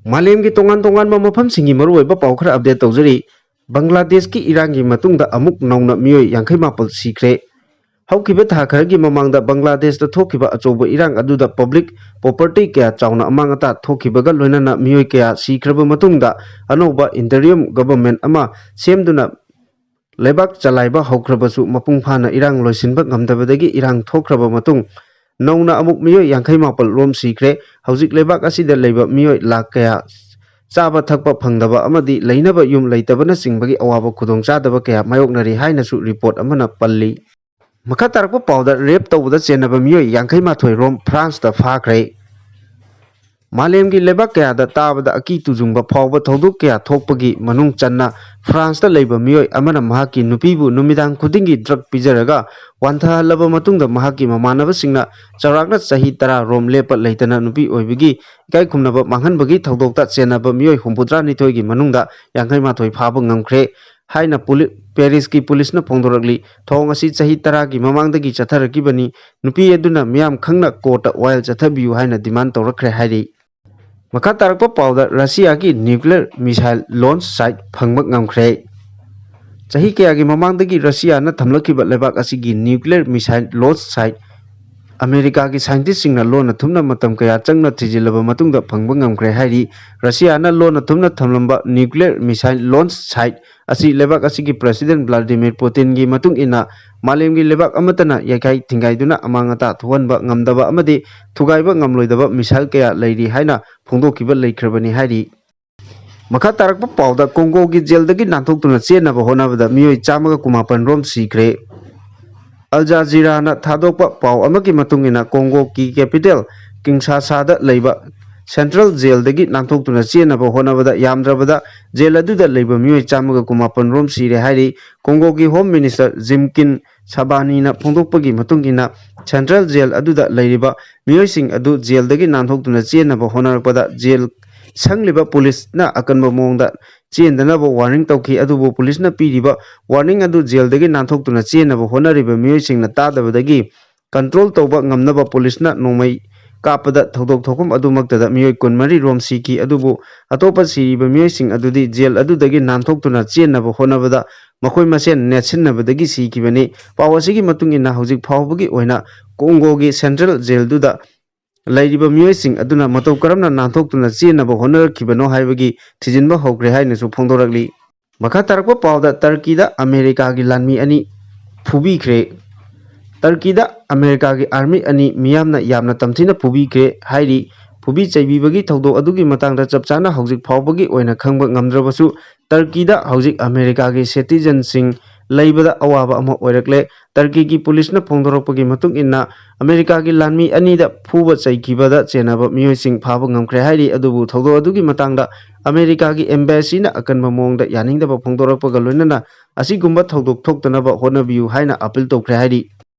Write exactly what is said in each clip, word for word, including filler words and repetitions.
ꯃꯥꯂꯦꯝꯒꯤ ꯇꯣꯉꯥꯟ ꯇꯣꯉꯥꯟꯕ ꯃꯐꯝꯁꯤꯡꯒꯤ ꯃꯔꯨꯑꯣꯏꯕ ꯄꯥꯎ ꯈꯔ ꯑꯞꯗꯦꯠ ꯇꯧꯖꯔꯤ꯫ ꯕꯪꯒ꯭ꯂꯥꯗꯦꯁꯀꯤ ꯏꯔꯥꯡꯒꯤ ꯃꯇꯨꯡꯗ ꯑꯃꯨꯛ ꯅꯧꯅ ꯃꯤꯑꯣꯏ ꯌꯥꯡꯈꯩ ꯃꯥꯄꯜ ꯁꯤꯈ꯭ꯔꯦ꯫ ꯍꯧꯈꯤꯕ ꯊꯥ ꯈꯔꯒꯤ ꯃꯃꯥꯡꯗ ꯕꯪꯒ꯭ꯂꯥꯗꯦꯁꯇ ꯊꯣꯛꯈꯤꯕ ꯑꯆꯧꯕ ꯏꯔꯥꯡ ꯑꯗꯨꯗ ꯄꯕ꯭ꯂꯤꯛ ꯄ꯭ꯔꯣꯄꯔꯇꯤ ꯀꯌꯥ ꯆꯥꯎꯅ ꯑꯃꯥꯡ ꯑꯇꯥ ꯊꯣꯛꯈꯤꯕꯒ ꯂꯣꯏꯅꯅ ꯃꯤꯑꯣꯏ ꯀꯌꯥ ꯁꯤꯈ꯭ꯔꯕ ꯃꯇꯨꯡꯗ ꯑꯅꯧꯕ ꯏꯟꯇꯔꯤꯝ ꯒꯚꯔꯟꯃꯦꯟꯠ ꯑꯃ ꯁꯦꯝꯗꯨꯅ ꯂꯩꯕꯥꯛ ꯆꯂꯥꯏꯕ ꯍꯧꯈ꯭ꯔꯕꯁꯨ, ꯃꯄꯨꯡ ꯐꯥꯅ ꯏꯔꯥꯡ ꯂꯣꯏꯁꯤꯟꯕ ꯉꯝꯗꯕꯗꯒꯤ ꯏꯔꯥꯡ ꯊꯣꯛꯈ꯭ꯔꯕ ꯃꯇꯨꯡ ꯅꯧꯅ ꯑꯃꯨꯛ ꯃꯤꯑꯣꯏ ꯌꯥꯡꯈꯩ ꯃꯥꯄꯜ ꯔꯣꯝ ꯁꯤꯈ꯭ꯔꯦ꯫ ꯍꯧꯖꯤꯛ ꯂꯩꯕꯥꯛ ꯑꯁꯤꯗ ꯂꯩꯕ ꯃꯤꯑꯣꯏ ꯂꯥꯈ ꯀꯌꯥ ꯆꯥꯕ ꯊꯛꯄ ꯐꯪꯗꯕ ꯑꯃꯗꯤ ꯂꯩꯅꯕ ꯌꯨꯝ ꯂꯩꯇꯕꯅꯆꯤꯡꯕꯒꯤ ꯑꯋꯥꯕ ꯈꯨꯗꯣꯡꯆꯥꯗꯕ ꯀꯌꯥ ꯃꯥꯌꯣꯛꯅꯔꯤ ꯍꯥꯏꯅꯁꯨ ꯔꯤꯄꯣꯔꯠ ꯑꯃꯅ ꯄꯜꯂꯤ꯫ ꯃꯈꯥ ꯇꯥꯔꯛꯄ ꯄꯥꯎꯗ, ꯔꯦꯞ ꯇꯧꯕꯗ ꯆꯦꯟꯅꯕ ꯃꯤꯑꯣꯏ ꯌꯥꯡꯈꯩ ꯃꯥꯊꯣꯏ ꯔꯣꯝ ꯐ꯭ꯔꯥꯟꯁꯇ ꯐꯥꯈ꯭ꯔꯦ꯫ ꯃꯥꯂꯦꯝꯒꯤ ꯂꯩꯕꯥꯛ ꯀꯌꯥꯗ ꯇꯥꯕꯗ ꯑꯀꯤ ꯇꯨꯖꯨꯡꯕ ꯐꯥꯎꯕ ꯊꯧꯗꯣꯛ ꯀꯌꯥ ꯊꯣꯛꯄꯒꯤ ꯃꯅꯨꯡ ꯆꯟꯅ ꯐ꯭ꯔꯥꯟꯁꯇ ꯂꯩꯕ ꯃꯤꯑꯣꯏ ꯑꯃꯅ ꯃꯍꯥꯛꯀꯤ ꯅꯨꯄꯤꯕꯨ ꯅꯨꯃꯤꯗꯥꯡ ꯈꯨꯗꯤꯡꯒꯤ ꯗ꯭ꯔꯒ ꯄꯤꯖꯔꯒ ꯋꯥꯟꯊꯍꯜꯂꯕ ꯃꯇꯨꯡꯗ ꯃꯍꯥꯛꯀꯤ ꯃꯃꯥꯟꯅꯕꯁꯤꯡꯅ ꯆꯥꯎꯔꯥꯛꯅ ꯆꯍꯤ ꯇꯔꯥ ꯔꯣꯝ ꯂꯦꯞꯄ ꯂꯩꯇꯅ ꯅꯨꯄꯤ ꯑꯣꯏꯕꯒꯤ ꯏꯀꯥꯏ ꯈꯨꯝꯅꯕ ꯃꯥꯡꯍꯟꯕꯒꯤ ꯊꯧꯗꯣꯛꯇ ꯆꯦꯟꯅꯕ ꯃꯤꯑꯣꯏ ꯍꯨꯝꯐꯨꯇꯔꯥ ꯅꯤꯊꯣꯏꯒꯤ ꯃꯅꯨꯡꯗ ꯌꯥꯡꯈꯩ ꯃꯥꯊꯣꯏ ꯐꯥꯕ ꯉꯝꯈ꯭ꯔꯦ ꯍꯥꯏꯅ ꯄꯨꯂꯤ-, ꯄꯦꯔꯤꯁꯀꯤ ꯄꯨꯂꯤꯁꯅ ꯐꯣꯡꯗꯣꯔꯛꯂꯤ꯫ ꯊꯧꯑꯣꯡ ꯑꯁꯤ ꯆꯍꯤ ꯇꯔꯥꯒꯤ ꯃꯃꯥꯡꯗꯒꯤ ꯆꯠꯊꯔꯛꯈꯤꯕꯅꯤ꯫ ꯅꯨꯄꯤ ꯑꯗꯨꯅ ꯃꯤꯌꯥꯝ ꯈꯪꯅ ꯀꯣꯔꯠꯇ ꯋꯥꯌꯦꯜ ꯆꯠꯊꯕꯤꯌꯨ ꯍꯥꯏꯅ ꯗꯤꯃꯥꯟ ꯇꯧꯔꯛꯈ꯭ꯔꯦ ꯍꯥꯏꯔꯤ꯫ ꯃꯈꯥ ꯇꯥꯔꯛꯄ ꯄꯥꯎꯗ, ꯔꯁꯤꯌꯥꯒꯤ ꯅ꯭ꯌꯨꯀ꯭ꯂꯤꯌꯔ ꯃꯤꯁꯥꯏꯜ ꯂꯣꯟꯆ ꯁꯥꯏꯠ ꯐꯪꯕ ꯉꯝꯈ꯭ꯔꯦ꯫ ꯆꯍꯤ ꯀꯌꯥꯒꯤ ꯃꯃꯥꯡꯗꯒꯤ ꯔꯁꯤꯌꯥꯅ ꯊꯝꯂꯛꯈꯤꯕ ꯂꯩꯕꯥꯛ ꯑꯁꯤꯒꯤ ꯅ꯭ꯌꯨꯀ꯭ꯂꯤꯌꯔ ꯃꯤꯁꯥꯏꯜ ꯂꯣꯟꯆ ꯁꯥꯏꯠ ꯑꯃꯦꯔꯤꯀꯥꯒꯤ ꯁꯥꯏꯟꯇꯤꯁꯁꯤꯡꯅ ꯂꯣꯟꯅ ꯊꯨꯞꯅ ꯃꯇꯝ ꯀꯌꯥ ꯆꯪꯅ ꯊꯤꯖꯤꯜꯂꯕ ꯃꯇꯨꯡꯗ ꯐꯪꯕ ꯉꯝꯈ꯭ꯔꯦ ꯍꯥꯏꯔꯤ꯫ ꯔꯁꯤꯌꯥꯅ ꯂꯣꯟꯅ ꯊꯨꯞꯅ ꯊꯝꯂꯝꯕ ꯅ꯭ꯌꯨꯀ꯭ꯂꯤꯌꯔ ꯃꯤꯁꯥꯏꯜ ꯂꯣꯟꯆ ꯁꯥꯏꯠ ꯑꯁꯤ ꯂꯩꯕꯥꯛ ꯑꯁꯤꯒꯤ ꯄ꯭ꯔꯁꯤꯗꯦꯟꯠ ꯚ꯭ꯂꯥꯗꯤꯃꯤꯔ ꯄꯨꯇꯤꯟꯒꯤ ꯃꯇꯨꯡ ꯏꯟꯅ ꯃꯥꯂꯦꯝꯒꯤ ꯂꯩꯕꯥꯛ ꯑꯃꯠꯇꯅ ꯌꯥꯏꯈꯥꯏ ꯊꯤꯡꯒꯥꯏꯗꯨꯅ ꯑꯃꯥꯡ ꯑꯇꯥ ꯊꯣꯛꯍꯟꯕ ꯉꯝꯗꯕ ꯑꯃꯗꯤ ꯊꯨꯒꯥꯏꯕ ꯉꯝꯂꯣꯏꯗꯕ ꯃꯤꯁꯥꯏꯜ ꯀꯌꯥ ꯂꯩꯔꯤ ꯍꯥꯏꯅ ꯐꯣꯡꯗꯣꯛꯈꯤꯕ ꯂꯩꯈ꯭ꯔꯕꯅꯤ ꯍꯥꯏꯔꯤ꯫ ꯃꯈꯥ ꯇꯥꯔꯛꯄ ꯄꯥꯎꯗ, ꯀꯣꯡꯒꯣꯒꯤ ꯖꯦꯜꯗꯒꯤ ꯅꯥꯟꯊꯣꯛꯇꯨꯅ ꯆꯦꯟꯅꯕ ꯍꯣꯠꯅꯕꯗ ꯃꯤꯑꯣꯏ ꯆꯥꯝꯃꯒ ꯀꯨꯟꯃꯥꯄꯟ ꯔꯣꯝ ꯁꯤꯈ꯭ꯔꯦ꯫ ꯑꯜ ꯖꯥꯖꯤꯔꯥꯅ ꯊꯥꯗꯣꯛꯄ ꯄꯥꯎ ꯑꯃꯒꯤ ꯃꯇꯨꯡ ꯏꯟꯅ, ꯀꯣꯡꯒꯣꯒꯤ ꯀꯦꯄꯤꯇꯦꯜ ꯀꯤꯟꯁꯥꯁꯥꯗ ꯂꯩꯕ ꯁꯦꯟꯇ꯭ꯔꯦꯜ ꯖꯦꯜꯗꯒꯤ ꯅꯥꯟꯊꯣꯛꯇꯨꯅ ꯆꯦꯟꯅꯕ ꯍꯣꯠꯅꯕꯗ ꯌꯥꯝꯗ꯭ꯔꯕꯗ ꯖꯦꯜ ꯑꯗꯨꯗ ꯂꯩꯕ ꯃꯤꯑꯣꯏ ꯆꯥꯝꯃꯒ ꯀꯨꯟꯃꯥꯄꯟ ꯔꯣꯝ ꯁꯤꯔꯦ ꯍꯥꯏꯔꯤ꯫ ꯀꯣꯡꯒꯣꯒꯤ ꯍꯣꯝ ꯃꯤꯅꯤꯁꯇꯔ ꯖꯤꯝꯀꯤꯟ ꯁꯥꯕꯥꯅꯤꯅ ꯐꯣꯡꯗꯣꯛꯄꯒꯤ ꯃꯇꯨꯡ ꯏꯟꯅ, ꯁꯦꯟꯇ꯭ꯔꯦꯜ ꯖꯦꯜ ꯑꯗꯨꯗ ꯂꯩꯔꯤꯕ ꯃꯤꯑꯣꯏꯁꯤꯡ ꯑꯗꯨ ꯖꯦꯜꯗꯒꯤ ꯅꯥꯟꯊꯣꯛꯇꯨꯅ ꯆꯦꯟꯅꯕ ꯍꯣꯠꯅꯔꯛꯄꯗ ꯖꯦꯜ ꯁꯪꯂꯤꯕ ꯄꯨꯂꯤꯁꯅ ꯑꯀꯟꯕ ꯃꯑꯣꯡꯗ ꯆꯦꯟꯗꯅꯕ ꯋꯥꯔꯅꯤꯡ ꯇꯧꯈꯤ꯫ ꯑꯗꯨꯕꯨ ꯄꯨꯂꯤꯁꯅ ꯄꯤꯔꯤꯕ ꯋꯥꯔꯅꯤꯡ ꯑꯗꯨ ꯖꯦꯜꯗꯒꯤ ꯅꯥꯟꯊꯣꯛꯇꯨꯅ ꯆꯦꯟꯅꯕ ꯍꯣꯠꯅꯔꯤꯕ ꯃꯤꯑꯣꯏꯁꯤꯡꯅ ꯇꯥꯗꯕꯗꯒꯤ ꯀꯟꯇ꯭ꯔꯣꯜ ꯇꯧꯕ ꯉꯝꯅꯕ ꯄꯨꯂꯤꯁꯅ ꯅꯣꯡꯃꯩ ꯀꯥꯞꯄꯗ ꯊꯧꯗꯣꯛ ꯊꯣꯛꯐꯝ ꯑꯗꯨꯃꯛꯇꯗ ꯃꯤꯑꯣꯏ ꯀꯨꯟꯃꯔꯤ ꯔꯣꯝ ꯁꯤꯈꯤ꯫ ꯑꯗꯨꯕꯨ ꯑꯇꯣꯞꯄ ꯁꯤꯔꯤꯕ ꯃꯤꯑꯣꯏꯁꯤꯡ ꯑꯗꯨꯗꯤ ꯖꯦꯜ ꯑꯗꯨꯗꯒꯤ ꯅꯥꯟꯊꯣꯛꯇꯨꯅ ꯆꯦꯟꯅꯕ ꯍꯣꯠꯅꯕꯗ ꯃꯈꯣꯏ ꯃꯁꯦꯟ ꯅꯦꯠꯁꯤꯟꯅꯕꯗꯒꯤ ꯁꯤꯈꯤꯕꯅꯤ꯫ ꯄꯥꯎ ꯑꯁꯤꯒꯤ ꯃꯇꯨꯡ ꯏꯟꯅ ꯍꯧꯖꯤꯛ ꯐꯥꯎꯕꯒꯤ ꯑꯣꯏꯅ ꯀꯣꯡꯒꯣꯒꯤ ꯁꯦꯟꯇ꯭ꯔꯦꯜ ꯖꯦꯜꯗꯨꯗ ꯂꯩꯔꯤꯕ ꯃꯤꯑꯣꯏꯁꯤꯡ ꯑꯗꯨꯅ ꯃꯇꯧ ꯀꯔꯝꯅ ꯅꯥꯟꯊꯣꯛꯇꯨꯅ ꯆꯦꯟꯅꯕ ꯍꯣꯠꯅꯔꯛꯈꯤꯕꯅꯣ ꯍꯥꯏꯕꯒꯤ ꯊꯤꯖꯤꯟꯕ ꯍꯧꯈ꯭ꯔꯦ ꯍꯥꯏꯅꯁꯨ ꯐꯣꯡꯗꯣꯔꯛꯂꯤ꯫ ꯃꯈꯥ ꯇꯥꯔꯛꯄ ꯄꯥꯎꯗ ꯇꯔꯀꯤꯗ ꯑꯃꯦꯔꯤꯀꯥꯒꯤ ꯂꯥꯟꯃꯤ ꯑꯅꯤ ꯐꯨꯕꯤꯈ꯭ꯔꯦ꯫ ꯇꯔꯀꯤꯗ ꯑꯃꯦꯔꯤꯀꯥꯒꯤ ꯑꯥꯔꯃꯤ ꯑꯅꯤ ꯃꯤꯌꯥꯝꯅ ꯌꯥꯝꯅ ꯇꯝꯊꯤꯅ ꯐꯨꯕꯤꯈ꯭ꯔꯦ ꯍꯥꯏꯔꯤ꯫ ꯐꯨꯕꯤ ꯆꯩꯕꯤꯕꯒꯤ ꯊꯧꯗꯣꯛ ꯑꯗꯨꯒꯤ ꯃꯇꯥꯡꯗ ꯆꯞ ꯆꯥꯅ ꯍꯧꯖꯤꯛ ꯐꯥꯎꯕꯒꯤ ꯑꯣꯏꯅ ꯈꯪꯕ ꯉꯝꯗ꯭ꯔꯕꯁꯨ, ꯇꯔꯀꯤꯗ ꯍꯧꯖꯤꯛ ꯑꯃꯦꯔꯤꯀꯥꯒꯤ ꯁꯤꯇꯤꯖꯟꯁꯤꯡ ꯂꯩꯕꯗ ꯑꯋꯥꯕ ꯑꯃ ꯑꯣꯏꯔꯛꯂꯦ꯫ ꯇꯔꯀꯤꯒꯤ ꯄꯨꯂꯤꯁꯅ ꯐꯣꯡꯗꯣꯔꯛꯄꯒꯤ ꯃꯇꯨꯡ ꯏꯟꯅ, ꯑꯃꯦꯔꯤꯀꯥꯒꯤ ꯂꯥꯟꯃꯤ ꯑꯅꯤꯗ ꯐꯨꯕ ꯆꯩꯈꯤꯕꯗ ꯆꯦꯟꯅꯕ ꯃꯤꯑꯣꯏꯁꯤꯡ ꯐꯥꯕ ꯉꯝꯈ꯭ꯔꯦ ꯍꯥꯏꯔꯤ꯫ ꯑꯗꯨꯕꯨ ꯊꯧꯗꯣꯛ ꯑꯗꯨꯒꯤ ꯃꯇꯥꯡꯗ ꯑꯃꯦꯔꯤꯀꯥꯒꯤ ꯑꯦꯝꯕꯦꯁꯤꯅ ꯑꯀꯟꯕ ꯃꯑꯣꯡꯗ ꯌꯥꯅꯤꯡꯗꯕ ꯐꯣꯡꯗꯣꯔꯛꯄꯒ ꯂꯣꯏꯅꯅ ꯑꯁꯤꯒꯨꯝꯕ ꯊꯧꯗꯣꯛ ꯊꯣꯛꯇꯅꯕ ꯍꯣꯠꯅꯕꯤꯌꯨ ꯍꯥꯏꯅ ꯑꯄꯤꯜ ꯇꯧꯈ꯭ꯔꯦ ꯍꯥꯏꯔꯤ꯫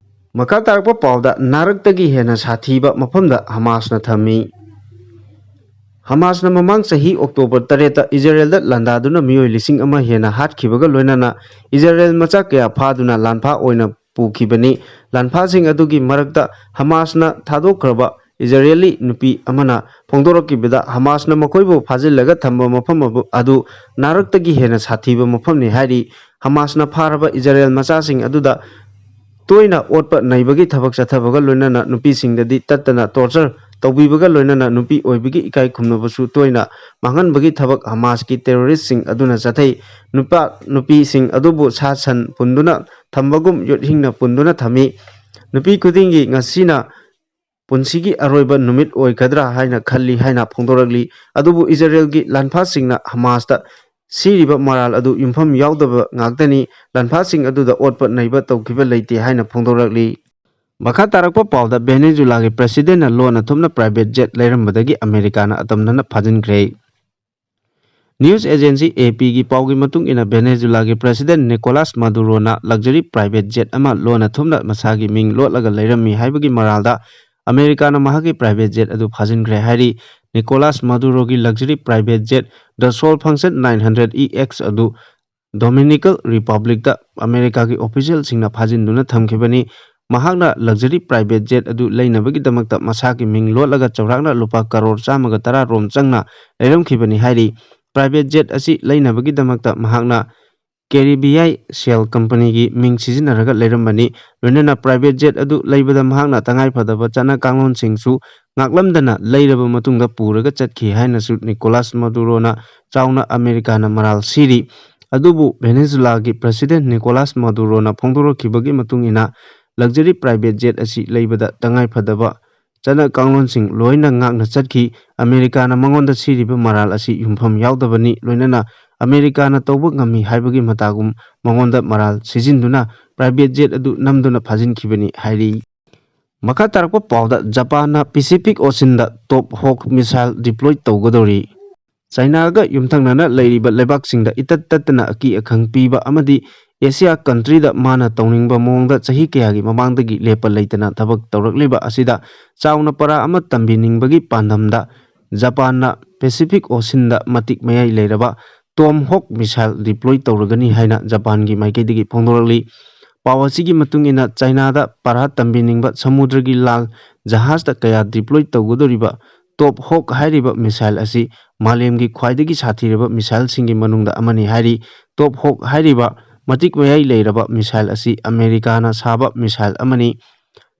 ꯃꯈꯥ ꯇꯥꯔꯛꯄ ꯄꯥꯎꯗ, ꯅꯥꯔꯛꯇꯒꯤ ꯍꯦꯟꯅ ꯁꯥꯊꯤꯕ ꯃꯐꯝꯗ ꯍꯃꯥꯁꯅ ꯊꯝꯃꯤ꯫ ꯍꯃꯥꯁꯅ ꯃꯃꯥꯡ ꯆꯍꯤ ꯑꯣꯛꯇꯣꯕꯔ ꯇꯔꯦꯠꯇ ꯏꯖꯔꯦꯜꯗ ꯂꯥꯟꯗꯥꯗꯨꯅ ꯃꯤꯑꯣꯏ ꯂꯤꯁꯤꯡ ꯑꯃ ꯍꯦꯟꯅ ꯍꯥꯠꯈꯤꯕꯒ ꯂꯣꯏꯅꯅ ꯏꯖꯔꯦꯜ ꯃꯆꯥ ꯀꯌꯥ ꯐꯥꯗꯨꯅ ꯂꯥꯟꯐꯥ ꯑꯣꯏꯅ ꯄꯨꯈꯤꯕꯅꯤ꯫ ꯂꯥꯟꯐꯥꯁꯤꯡ ꯑꯗꯨꯒꯤ ꯃꯔꯛꯇ ꯍꯃꯥꯁꯅ ꯊꯥꯗꯣꯛꯈ꯭ꯔꯕ ꯏꯖꯔꯦꯂꯤ ꯅꯨꯄꯤ ꯑꯃꯅ ꯐꯣꯡꯗꯣꯔꯛꯈꯤꯕꯗ, ꯍꯃꯥꯁꯅ ꯃꯈꯣꯏꯕꯨ ꯐꯥꯖꯤꯜꯂꯒ ꯊꯝꯕ ꯃꯐꯝ ꯑꯗꯨ ꯅꯥꯔꯛꯇꯒꯤ ꯍꯦꯟꯅ ꯁꯥꯊꯤꯕ ꯃꯐꯝꯅꯤ ꯍꯥꯏꯔꯤ꯫ ꯍꯃꯥꯁꯅ ꯐꯥꯔꯕ ꯏꯖꯔꯦꯜ ꯃꯆꯥꯁꯤꯡ ꯑꯗꯨꯗ ꯇꯣꯏꯅ ꯑꯣꯠꯄ ꯅꯩꯕꯒꯤ ꯊꯕꯛ ꯆꯠꯊꯕꯒ ꯂꯣꯏꯅꯅ ꯅꯨꯄꯤꯁꯤꯡꯗꯗꯤ ꯇꯠꯇꯅ ꯇꯣꯔꯆꯔ ꯇꯧꯕꯤꯕꯒ ꯂꯣꯏꯅꯅ ꯅꯨꯄꯤ ꯑꯣꯏꯕꯒꯤ ꯏꯀꯥꯏ ꯈꯨꯝꯅꯕꯁꯨ ꯇꯣꯏꯅ ꯃꯥꯡꯍꯟꯕꯒꯤ ꯊꯕꯛ ꯍꯃꯥꯁꯀꯤ ꯇꯦꯔꯣꯔꯤꯁ꯭ꯠꯁꯤꯡ ꯑꯗꯨꯅ ꯆꯠꯊꯩ꯫ ꯅꯨꯄꯥ ꯅꯨꯄꯤꯁꯤꯡ ꯑꯗꯨꯕꯨ ꯁꯥ ꯁꯟ ꯄꯨꯟꯗꯨꯅ ꯊꯝꯕꯒꯨꯝ ꯌꯣꯠꯍꯤꯡꯅ ꯄꯨꯟꯗꯨꯅ ꯊꯝꯃꯤ꯫ ꯅꯨꯄꯤ ꯈꯨꯗꯤꯡꯒꯤ ꯉꯁꯤꯅ ꯄꯨꯟꯁꯤꯒꯤ ꯑꯔꯣꯏꯕ ꯅꯨꯃꯤꯠ ꯑꯣꯏꯒꯗ꯭ꯔꯥ ꯍꯥꯏꯅ ꯈꯜꯂꯤ ꯍꯥꯏꯅ ꯐꯣꯡꯗꯣꯔꯛꯂꯤ꯫ ꯑꯗꯨꯕꯨ ꯏꯖꯔꯦꯜꯒꯤ ꯂꯥꯟꯐꯥꯁꯤꯡꯅ ꯍꯃꯥꯁꯇ ꯁꯤꯔꯤꯕ ꯃꯔꯥꯜ ꯑꯗꯨ ꯌꯨꯝꯐꯝ ꯌꯥꯎꯗꯕ ꯉꯥꯛꯇꯅꯤ, ꯂꯥꯟꯐꯥꯁꯤꯡ ꯑꯗꯨꯗ ꯑꯣꯠꯄ ꯅꯩꯕ ꯇꯧꯈꯤꯕ ꯂꯩꯇꯦ ꯍꯥꯏꯅ ꯐꯣꯡꯗꯣꯔꯛꯂꯤ꯫ ꯃꯈꯥ ꯇꯥꯔꯛꯄ ꯄꯥꯎꯗ, ꯚꯦꯅꯦꯖꯨꯂꯥꯒꯤ ꯄ꯭ꯔꯦꯁꯤꯗꯦꯟꯠꯅ ꯂꯣꯟꯅ ꯊꯨꯞꯅ ꯄ꯭ꯔꯥꯏꯚꯦꯠ ꯖꯦꯠ ꯂꯩꯔꯝꯕꯗꯒꯤ ꯑꯃꯦꯔꯤꯀꯥꯅ ꯑꯇꯝꯅꯅ ꯐꯥꯖꯤꯟꯈ꯭ꯔꯦ꯫ ꯅ꯭ꯌꯨꯁ ꯑꯦꯖꯦꯟꯁꯤ ꯑꯦ ꯄꯤꯒꯤ ꯄꯥꯎꯒꯤ ꯃꯇꯨꯡ ꯏꯟꯅ, ꯚꯦꯅꯦꯖꯨꯂꯥꯒꯤ ꯄ꯭ꯔꯦꯁꯤꯗꯦꯟꯠ ꯅꯤꯀꯣꯂꯥꯁ ꯃꯥꯗꯨꯔꯣꯅ ꯂꯛꯖꯔꯤ ꯄ꯭ꯔꯥꯏꯚꯦꯠ ꯖꯦꯠ ꯑꯃ ꯂꯣꯟꯅ ꯊꯨꯞꯅ ꯃꯁꯥꯒꯤ ꯃꯤꯡ ꯂꯣꯠꯂꯒ ꯂꯩꯔꯝꯃꯤ ꯍꯥꯏꯕꯒꯤ ꯃꯔꯥꯜꯗ ꯑꯃꯦꯔꯤꯀꯥꯅ ꯃꯍꯥꯛꯀꯤ ꯄ꯭ꯔꯥꯏꯚꯦꯠ ꯖꯦꯠ ꯑꯗꯨ ꯐꯥꯖꯤꯟꯈ꯭ꯔꯦ ꯍꯥꯏꯔꯤ꯫ ꯅꯤꯀꯣꯂꯥꯁ ꯃꯥꯗꯨꯔꯣꯒꯤ ꯂꯛꯖꯔꯤ ꯄ꯭ꯔꯥꯏꯚꯦꯠ ꯖꯦꯠ ꯗ ꯁꯣꯜ ꯐꯪꯁꯟ ꯅꯥꯏꯟ ꯍꯟꯗ꯭ꯔꯦꯠ ꯏ ꯑꯦꯛꯁ ꯑꯗꯨ ꯗꯣꯃꯤꯅꯤꯀꯜ ꯔꯤꯄꯕ꯭ꯂꯤꯛꯇ ꯑꯃꯦꯔꯤꯀꯥꯒꯤ ꯑꯣꯐꯤꯁꯤꯌꯦꯜꯁꯤꯡꯅ ꯐꯥꯖꯤꯟꯗꯨꯅ ꯊꯝꯈꯤꯕꯅꯤ꯫ ꯃꯍꯥꯛꯅ luxury private jet ꯑꯗꯨ ꯂꯩꯅꯕꯒꯤꯗꯃꯛꯇ ꯃꯁꯥꯒꯤ ꯃꯤꯡ ꯂꯣꯠꯂꯒ ꯆꯥꯎꯔꯥꯛꯅ ꯂꯨꯄꯥ ꯀꯔꯣꯔ ꯆꯥꯝꯃꯒ ꯇꯔꯥ ꯔꯣꯝ ꯆꯪꯅ ꯂꯩꯔꯝꯈꯤꯕꯅꯤ ꯍꯥꯏꯔꯤ꯫ Private jet ꯑꯁꯤ ꯂꯩꯅꯕꯒꯤꯗꯃꯛꯇ ꯃꯍꯥꯛꯅ ꯀꯦꯔꯤꯕꯤꯌꯥꯏ ꯁꯦꯜ ꯀꯝꯄꯅꯤꯒꯤ ꯃꯤꯡ ꯁꯤꯖꯤꯟꯅꯔꯒ ꯂꯩꯔꯝꯕꯅꯤ꯫ ꯂꯣꯏꯅꯅ private jet ꯑꯗꯨ ꯂꯩꯕꯗ ꯃꯍꯥꯛꯅ ꯇꯉꯥꯏ ꯐꯗꯕ ꯆꯠꯅ ꯀꯥꯡꯂꯣꯟꯁꯤꯡꯁꯨ ꯉꯥꯛꯂꯝꯗꯅ ꯂꯩꯔꯕ ꯃꯇꯨꯡꯗ ꯄꯨꯔꯒ ꯆꯠꯈꯤ ꯍꯥꯏꯅꯁꯨ ꯅꯤꯀꯣꯂꯥꯁ ꯃꯗꯨꯔꯣꯅ ꯆꯥꯎꯅ ꯑꯃꯦꯔꯤꯀꯥꯅ ꯃꯔꯥꯜ ꯁꯤꯔꯤ꯫ ꯑꯗꯨꯕꯨ ꯚꯦꯅꯦꯖꯨꯂꯥꯒꯤ president ꯅꯤꯀꯣꯂꯥꯁ ꯃꯗꯨꯔꯣꯅ ꯐꯣꯡꯗꯣꯔꯛꯈꯤꯕꯒꯤ ꯃꯇꯨꯡ ꯏꯟꯅ luxury private jet ꯑꯁꯤ ꯂꯩꯕꯗ ꯇꯉꯥꯏ ꯐꯗꯕ ꯆꯠꯅ ꯀꯥꯡꯂꯣꯟꯁꯤꯡ ꯂꯣꯏꯅ ꯉꯥꯛꯅ ꯆꯠꯈꯤ꯫ ꯑꯃꯦꯔꯤꯀꯥꯅ ꯃꯉꯣꯟꯗ ꯁꯤꯔꯤꯕ ꯃꯔꯥꯜ ꯑꯁꯤ ꯌꯨꯝꯐꯝ ꯌꯥꯎꯗꯕꯅꯤ꯫ ꯂꯣꯏꯅꯅ ꯑꯃꯦꯔꯤꯀꯥꯅ ꯇꯧꯕ ꯉꯝꯃꯤ ꯍꯥꯏꯕꯒꯤ ꯃꯇꯥꯒꯨꯝ ꯃꯉꯣꯟꯗ ꯃꯔꯥꯜ ꯁꯤꯖꯤꯟꯗꯨꯅ private jet ꯑꯗꯨ ꯅꯝꯗꯨꯅ ꯐꯥꯖꯤꯟꯈꯤꯕꯅꯤ ꯍꯥꯏꯔꯤ꯫ ꯃꯈꯥ ꯇꯥꯔꯛꯄ ꯄꯥꯎꯗ ꯖꯄꯥꯟꯅ Pacific Oceanꯗ Tomahawk missile deploy ꯇꯧꯒꯗꯧꯔꯤ꯫ ꯆꯥꯏꯅꯥꯒ ꯌꯨꯝꯊꯪꯅꯅ ꯂꯩꯔꯤꯕ ꯂꯩꯕꯥꯛꯁꯤꯡꯗ ꯏꯇꯠ ꯇꯠꯇꯅ ꯑꯀꯤ ꯑꯈꯪ ꯄꯤꯕ ꯑꯃꯗꯤ ꯑꯦꯁꯤꯌꯥ countryꯗ ꯃꯥꯅ ꯇꯧꯅꯤꯡꯕ ꯃꯑꯣꯡꯗ ꯆꯍꯤ ꯀꯌꯥꯒꯤ ꯃꯃꯥꯡꯗꯒꯤ ꯂꯦꯞꯄ ꯂꯩꯇꯅ ꯊꯕꯛ ꯇꯧꯔꯛꯂꯤꯕ ꯑꯁꯤꯗ ꯆꯥꯎꯅ ꯄꯔꯥ ꯑꯃ ꯇꯝꯕꯤꯅꯤꯡꯕꯒꯤ ꯄꯥꯟꯗꯝꯗ ꯖꯄꯥꯟꯅ Pacific Oceanꯗ ꯃꯇꯤꯛ ꯃꯌꯥꯏ ꯂꯩꯔꯕ Tomahawk missile deploy ꯇꯧꯔꯒꯅꯤ ꯍꯥꯏꯅ ꯖꯄꯥꯟꯒꯤ ꯃꯥꯏꯀꯩꯗꯒꯤ ꯐꯣꯡꯗꯣꯔꯛꯂꯤ꯫ ꯄꯥꯎ ꯑꯁꯤꯒꯤ ꯃꯇꯨꯡ ꯏꯟꯅ ꯆꯥꯏꯅꯥꯗ ꯄꯔꯥ ꯇꯝꯕꯤꯅꯤꯡꯕ ꯁꯃꯨꯗ꯭ꯔꯒꯤ ꯂꯥꯜ ꯖꯍꯥꯖꯇ ꯀꯌꯥ deploy ꯇꯧꯒꯗꯧꯔꯤꯕ Tomahawk ꯍꯥꯏꯔꯤꯕ missile ꯑꯁꯤ ꯃꯥꯂꯦꯝꯒꯤ ꯈ꯭ꯋꯥꯏꯗꯒꯤ ꯁꯥꯊꯤꯔꯕ missileꯁꯤꯡꯒꯤ ꯃꯅꯨꯡꯗ ꯑꯃꯅꯤ ꯍꯥꯏꯔꯤ꯫ Tomahawk ꯍꯥꯏꯔꯤꯕ ꯃꯇꯤꯛ ꯃꯌꯥꯏ ꯂꯩꯔꯕ missile ꯑꯁꯤ ꯑꯃꯦꯔꯤꯀꯥꯅ ꯁꯥꯕ missile ꯑꯃꯅꯤ꯫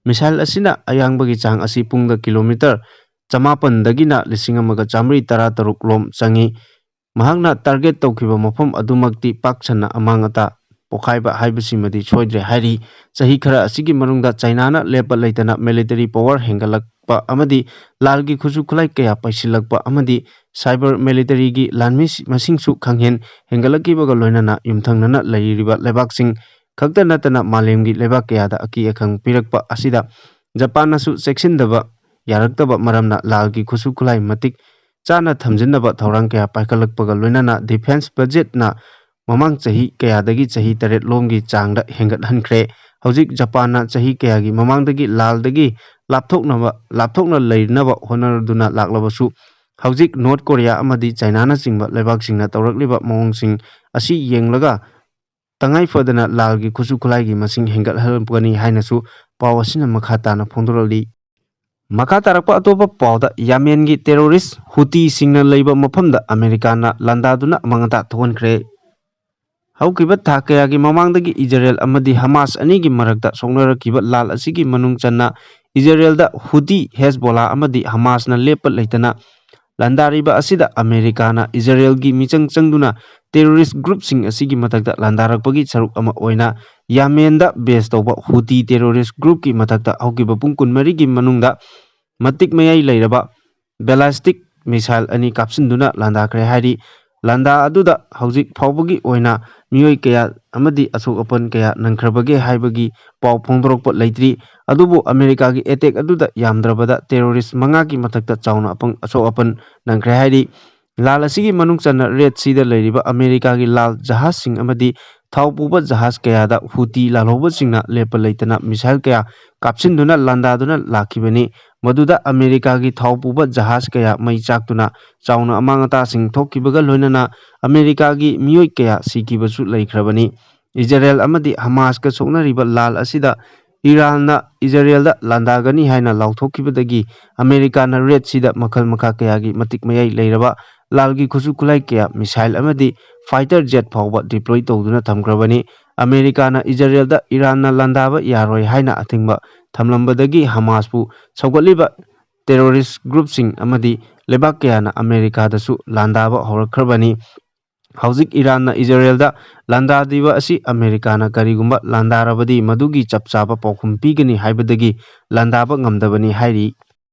Missile ꯑꯁꯤꯅ ꯑꯌꯥꯡꯕꯒꯤ ꯆꯥꯡ ꯑꯁꯤ ꯄꯨꯡꯗ kilometre ꯆꯃꯥꯄꯟꯗꯒꯤꯅ ꯂꯤꯁꯤꯡ ꯑꯃꯒ ꯆꯥꯃꯔꯤ ꯇꯔꯥ ꯇꯔꯨꯛ ꯂꯣꯝ ꯆꯪꯏ꯫ ꯃꯍꯥꯛꯅ target ꯇꯧꯈꯤꯕ ꯃꯐꯝ ꯑꯗꯨꯃꯛꯇꯤ ꯄꯥꯛ ꯁꯟꯅ ꯑꯃꯥꯡ ꯑꯇꯥ ꯄꯣꯛꯈꯥꯏꯕ ꯍꯥꯏꯕꯁꯤꯃꯗꯤ ꯁꯣꯏꯗ꯭ꯔꯦ ꯍꯥꯏꯔꯤ꯫ ꯆꯍꯤ ꯈꯔ ꯑꯁꯤꯒꯤ ꯃꯅꯨꯡꯗ ꯆꯥꯏꯅꯥꯅ ꯂꯦꯞꯄ ꯂꯩꯇꯅ military power ꯍꯦꯟꯒꯠꯂꯛꯄ ꯑꯃꯗꯤ ꯂꯥꯜꯒꯤ ꯈꯨꯠꯁꯨ ꯈꯨꯠꯂꯥꯏ ꯀꯌꯥ ꯄꯥꯏꯁꯤꯜꯂꯛꯄ ꯑꯃꯗꯤ cyber militaryꯒꯤ ꯂꯥꯟꯃꯤ ꯃꯁꯤꯡꯁꯨ ꯈꯪꯍꯦꯟ ꯍꯦꯟꯒꯠꯂꯛꯈꯤꯕꯒ ꯂꯣꯏꯅꯅ ꯌꯨꯝꯊꯪꯅꯅ ꯂꯩꯔꯤꯕ ꯂꯩꯕꯥꯛꯁꯤꯡ ꯈꯛꯇ ꯅꯠꯇꯅ ꯃꯥꯂꯦꯝꯒꯤ ꯂꯩꯕꯥꯛ ꯀꯌꯥꯗ ꯑꯀꯤ ꯑꯈꯪ ꯄꯤꯔꯛꯄ ꯑꯁꯤꯗ ꯖꯄꯥꯟꯅꯁꯨ ꯆꯦꯛꯁꯤꯟꯗꯕ ꯌꯥꯔꯛꯇꯕ ꯃꯔꯝꯅ ꯂꯥꯜꯒꯤ ꯈꯨꯠꯁꯨ ꯈꯨꯠꯂꯥꯏ ꯃꯇꯤꯛ ꯆꯥꯅ ꯊꯝꯖꯤꯟꯅꯕ ꯊꯧꯔꯥꯡ ꯀꯌꯥ ꯄꯥꯏꯈꯠꯂꯛꯄꯒ ꯂꯣꯏꯅꯅ defence budgetꯅ ꯃꯃꯥꯡ ꯆꯍꯤ ꯀꯌꯥꯗꯒꯤ ꯆꯍꯤ ꯇꯔꯦꯠ ꯂꯣꯝꯒꯤ ꯆꯥꯡꯗ ꯍꯦꯟꯒꯠꯍꯟꯈ꯭ꯔꯦ꯫ ꯍꯧꯖꯤꯛ ꯖꯄꯥꯟꯅ ꯆꯍꯤ ꯀꯌꯥꯒꯤ ꯃꯃꯥꯡꯗꯒꯤ ꯂꯥꯜꯗꯒꯤ ꯂꯥꯞꯊꯣꯛꯅꯕ, ꯂꯥꯞꯊꯣꯛꯅ ꯂꯩꯅꯕ ꯍꯣꯠꯅꯗꯨꯅ ꯂꯥꯛꯂꯕꯁꯨ, ꯍꯧꯖꯤꯛ ꯅꯣꯔꯠ ꯀꯣꯔꯤꯌꯥ ꯑꯃꯗꯤ ꯆꯥꯏꯅꯥꯅꯆꯤꯡꯕ ꯂꯩꯕꯥꯛꯁꯤꯡꯅ ꯇꯧꯔꯛꯂꯤꯕ ꯃꯑꯣꯡꯁꯤꯡ ꯑꯁꯤ ꯌꯦꯡꯂꯒ ꯇꯉꯥꯏ ꯐꯗꯅ ꯂꯥꯜꯒꯤ ꯈꯨꯠꯁꯨ ꯈꯨꯠꯂꯥꯏꯒꯤ ꯃꯁꯤꯡ ꯍꯦꯟꯒꯠꯍꯜꯂꯛꯀꯅꯤ ꯍꯥꯏꯅꯁꯨ ꯄꯥꯎ ꯑꯁꯤꯅ ꯃꯈꯥ ꯇꯥꯅ ꯐꯣꯡꯗꯣꯔꯛꯂꯤ꯫ ꯃꯈꯥ ꯇꯥꯔꯛꯄ ꯑꯇꯣꯞꯄ ꯄꯥꯎꯗ, ꯌꯥꯃꯦꯟꯒꯤ terrorist ꯍꯨꯇꯤꯁꯤꯡꯅ ꯂꯩꯕ ꯃꯐꯝꯗ ꯑꯃꯦꯔꯤꯀꯥꯅ ꯂꯥꯟꯗꯥꯗꯨꯅ ꯑꯃꯥꯡ ꯑꯇꯥ ꯊꯣꯛꯍꯟꯈ꯭ꯔꯦ꯫ ꯍꯧꯈꯤꯕ ꯊꯥ ꯀꯌꯥꯒꯤ ꯃꯃꯥꯡꯗꯒꯤ ꯏꯖꯔꯦꯜ ꯑꯃꯗꯤ ꯍꯃꯥꯁ ꯑꯅꯤꯒꯤ ꯃꯔꯛꯇ ꯁꯣꯛꯅꯔꯛꯈꯤꯕ ꯂꯥꯜ ꯑꯁꯤꯒꯤ ꯃꯅꯨꯡ ꯆꯟꯅ ꯏꯖꯔꯦꯜꯗ ꯍꯨꯇꯤ, ꯍꯦꯖꯕꯣꯂꯥ ꯑꯃꯗꯤ ꯍꯃꯥꯁꯅ ꯂꯦꯞꯄ ꯂꯩꯇꯅ ꯂꯥꯟꯗꯥꯔꯤꯕ ꯑꯁꯤꯗ ꯑꯃꯦꯔꯤꯀꯥꯅ ꯏꯖꯔꯦꯜꯒꯤ ꯃꯤꯆꯪ ꯆꯪꯗꯨꯅ terrorist groupꯁꯤꯡ ꯑꯁꯤꯒꯤ ꯃꯊꯛꯇ ꯂꯥꯟꯗꯥꯔꯛꯄꯒꯤ ꯁꯔꯨꯛ ꯑꯃ ꯑꯣꯏꯅ ꯌꯥꯃꯦꯟꯗ base ꯇꯧꯕ ꯍꯨꯇꯤ terrorist groupꯀꯤ ꯃꯊꯛꯇ ꯍꯧꯈꯤꯕ ꯄꯨꯡ ꯀꯨꯟꯃꯔꯤꯒꯤ ꯃꯅꯨꯡꯗ ꯃꯇꯤꯛ ꯃꯌꯥꯏ ꯂꯩꯔꯕ ballistic missile ꯑꯅꯤ ꯀꯥꯞꯁꯤꯟꯗꯨꯅ ꯂꯥꯟꯗꯥꯈ꯭ꯔꯦ ꯍꯥꯏꯔꯤ꯫ ꯂꯥꯟꯗꯥ ꯑꯗꯨꯗ ꯍꯧꯖꯤꯛ ꯐꯥꯎꯕꯒꯤ ꯑꯣꯏꯅ ꯃꯤꯑꯣꯏ ꯀꯌꯥ ꯑꯃꯗꯤ ꯑꯁꯣꯛ ꯑꯄꯟ ꯀꯌꯥ ꯅꯪꯈ꯭ꯔꯕꯒꯦ ꯍꯥꯏꯕꯒꯤ ꯄꯥꯎ ꯐꯣꯡꯗꯣꯔꯛꯄ ꯂꯩꯇ꯭ꯔꯤ꯫ ꯑꯗꯨꯕꯨ ꯑꯃꯦꯔꯤꯀꯥꯒꯤ attack ꯑꯗꯨꯗ ꯌꯥꯝꯗ꯭ꯔꯕꯗ terrorist ꯃꯉꯥꯒꯤ ꯃꯊꯛꯇ ꯆꯥꯎꯅ ꯑꯄꯪ-, ꯑꯁꯣꯛ ꯑꯄꯟ ꯅꯪꯈ꯭ꯔꯦ ꯍꯥꯏꯔꯤ꯫ ꯂꯥꯜ ꯑꯁꯤꯒꯤ ꯃꯅꯨꯡ ꯆꯟꯅ Red Seaꯗ ꯂꯩꯔꯤꯕ ꯑꯃꯦꯔꯤꯀꯥꯒꯤ ꯂꯥꯜ ꯖꯍꯥꯖꯁꯤꯡ ꯑꯃꯗꯤ ꯊꯥꯎ ꯄꯨꯕ ꯖꯍꯥꯖ ꯀꯌꯥꯗ ꯍꯨꯇꯤ ꯂꯥꯜꯍꯧꯕꯁꯤꯡꯅ ꯂꯦꯞꯄ ꯂꯩꯇꯅ missile ꯀꯌꯥ ꯀꯥꯞꯁꯤꯟꯗꯨꯅ ꯂꯥꯟꯗꯥꯗꯨꯅ ꯂꯥꯛꯈꯤꯕꯅꯤ꯫ ꯃꯗꯨꯗ ꯑꯃꯦꯔꯤꯀꯥꯒꯤ ꯊꯥꯎ ꯄꯨꯕ ꯖꯍꯥꯖ ꯀꯌꯥ ꯃꯩ ꯆꯥꯛꯇꯨꯅ ꯆꯥꯎꯅ ꯑꯃꯥꯡ ꯑꯇꯥꯁꯤꯡ ꯊꯣꯛꯈꯤꯕꯒ ꯂꯣꯏꯅꯅ ꯑꯃꯦꯔꯤꯀꯥꯒꯤ ꯃꯤꯑꯣꯏ ꯀꯌꯥ ꯁꯤꯈꯤꯕꯁꯨ ꯂꯩꯈ꯭ꯔꯕꯅꯤ꯫ ꯏꯖꯔꯦꯜ ꯑꯃꯗꯤ ꯍꯃꯥꯁꯀ ꯁꯣꯛꯅꯔꯤꯕ ꯂꯥꯜ ꯑꯁꯤꯗ ꯏꯔꯥꯟꯅ ꯏꯖꯔꯦꯜꯗ ꯂꯥꯟꯗꯥꯒꯅꯤ ꯍꯥꯏꯅ ꯂꯥꯎꯊꯣꯛꯈꯤꯕꯗꯒꯤ ꯑꯃꯦꯔꯤꯀꯥꯅ Red Seaꯗ ꯃꯈꯜ ꯃꯈꯥ ꯀꯌꯥꯒꯤ ꯃꯇꯤꯛ ꯃꯌꯥꯏ ꯂꯩꯔꯕ ꯂꯥꯜꯒꯤ ꯈꯨꯠꯁꯨ ꯈꯨꯠꯂꯥꯏ ꯀꯌꯥ, missile ꯑꯃꯗꯤ fighter jet ꯐꯥꯎꯕ deploy ꯇꯧꯗꯨꯅ ꯊꯝꯈ꯭ꯔꯕꯅꯤ꯫ ꯑꯃꯦꯔꯤꯀꯥꯅ ꯏꯖꯔꯦꯜꯗ ꯏꯔꯥꯟꯅ ꯂꯥꯟꯗꯥꯕ ꯌꯥꯔꯣꯏ ꯍꯥꯏꯅ ꯑꯊꯤꯡꯕ ꯊꯝꯂꯝꯕꯗꯒꯤ ꯍꯃꯥꯁꯄꯨ ꯁꯧꯒꯠꯂꯤꯕ terrorist groupꯁꯤꯡ ꯑꯃꯗꯤ ꯂꯩꯕꯥꯛ ꯀꯌꯥꯅ ꯑꯃꯦꯔꯤꯀꯥꯗꯁꯨ ꯂꯥꯟꯗꯥꯕ ꯍꯧꯔꯛꯈ꯭ꯔꯕꯅꯤ꯫ ꯍꯧꯖꯤꯛ ꯏꯔꯥꯟꯅ ꯏꯖꯔꯦꯜꯗ ꯂꯥꯟꯗꯥꯗ꯭ꯔꯤꯕ ꯑꯁꯤ ꯑꯃꯦꯔꯤꯀꯥꯅ ꯀꯔꯤꯒꯨꯝꯕ ꯂꯥꯟꯗꯥꯔꯕꯗꯤ ꯃꯗꯨꯒꯤ ꯆꯞ ꯆꯥꯕ ꯄꯥꯎꯈꯨꯝ ꯄꯤꯒꯅꯤ ꯍꯥꯏꯕꯗꯒꯤ ꯂꯥꯟꯗꯥꯕ ꯉꯝꯗꯕꯅꯤ ꯍꯥꯏꯔꯤ꯫